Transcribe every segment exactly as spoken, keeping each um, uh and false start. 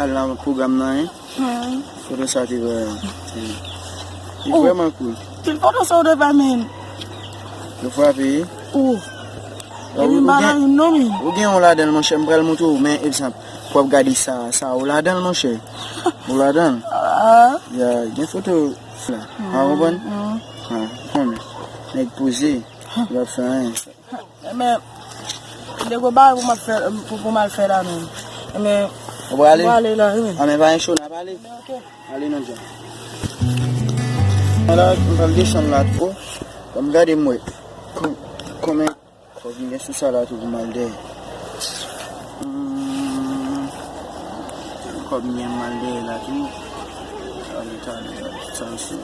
Al nan pwogram nan, hein? Hmm. Foto sa te vrè. Li Oh. vrèman cool. Pil foto sa ou te fè, men. Yo frape, wi. Ou. Epi ou m pa gen, nan rim non, men. Ou gen yon ladan l, monchè, m pral montre ou, men egzanp, pou w ap gade sa, sa ou ladan l, monchè. Ou ladan l. Ah. Ya, gen foto la. Ah, ou konprann? Hmm. Ah, ou konnen. Nèg poze. Yo ap fè anyen. Enben, de gwo bagay pou m ap fè, pou, pou m al fè la menm. Enben, Ou prale? M prale la, wi, men. Ah, men pa gen cho, n ap ale. Ok. Ale nan djòb. Ala, m pral desann la tou. Ban m gade m wè. Kon-, konbyen kòb m gen sou sa la tou pou m al dèyè. Hmm, kòb m gen m al dèyè la tou. Ale, talè, talè, sa se.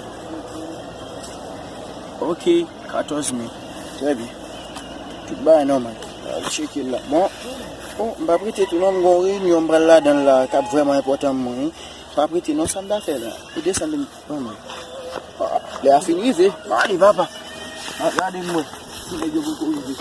Ok. Katòz mil. Trè byen. Tout bagay nòmal. Al tcheke l la. Bon. Oh, m p ap rete tou non, m gen yon reyinyon m pral ladan l la k ap vrèman enpòtan pou mwen, wi. M p ap rete non, sa m ta fè la. Pou desann m, vrèman. Ah, lè a fin rive. Ay, papa. Ah, gade m wè. Si nèg yo poko rive.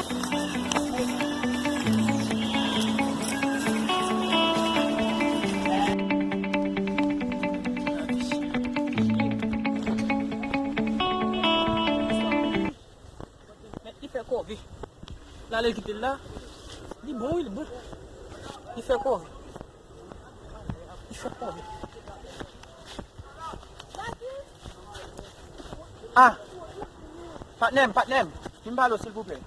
Men li fè kòve. L ale kite l la. Li bon, wi, li bon. Li fè kòve. Li fè kòve. Ah! Patnè m, patnè m. Vin pale w, silvouplè.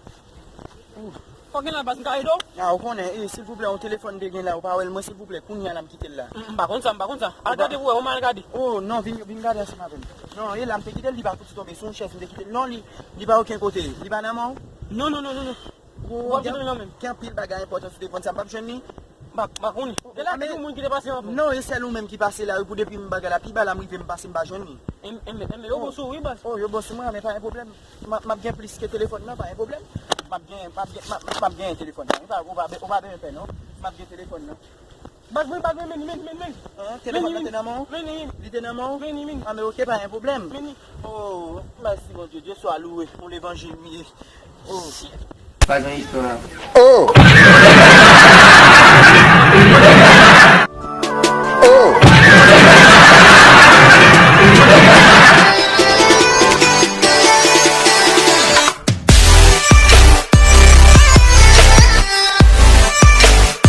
Ou. Fò gen la baz, m ka ede w? Ah, ou konnen, e, silvouplè, yon telefòn te gen la, ou pa wè l, mwen, silvouplè, kounye a la m kite l la. M, m pa konn sa, m pa konn sa. Al gade pou wè, ou mal gade. Oh, non, vin, vin gade ansanm avè m. Non, e la m te kite l, li pa fouti tonbe sou yon chèz, m te kite l. Non, li, li pa okenn kote, li pa nan men w? Non, non, non, non, non. Oh, w ap jwenn li nan men m. Gen anpil bagay enpòtan sou telefòn sa, m p ap jwenn li. M pa, m pa konnen. E la, te gen moun ki te pase anvan. Non, e sèl ou menm ki pase la, wi, pou depi m bagay la, pi ba la m rive, m pase, m pa jwenn li. Enben, enben, yo bon sou ou, wi, baz. Oh, yo bon sou mwen, men pa gen pwoblèm. M ap, m ap gen plis ke telefòn nan, pa gen pwoblèm. M ap gen, m ap gen, m ap, m ap gen telefòn nan. Ou pa, ou pa, ou pa bezwen pè, non. M ap gen telefòn nan. Baz, mwen pa gen men, men, men, men. Ah, telefòn nan te nan men w? Men, men. Li te nan men w? Men, men. Ah, men ok, pa gen pwoblèm. Men. Oh, mèsi, Bondye. Dye swa louwe pou levanjil m ye. Oh. Pa gen istwa. Oh!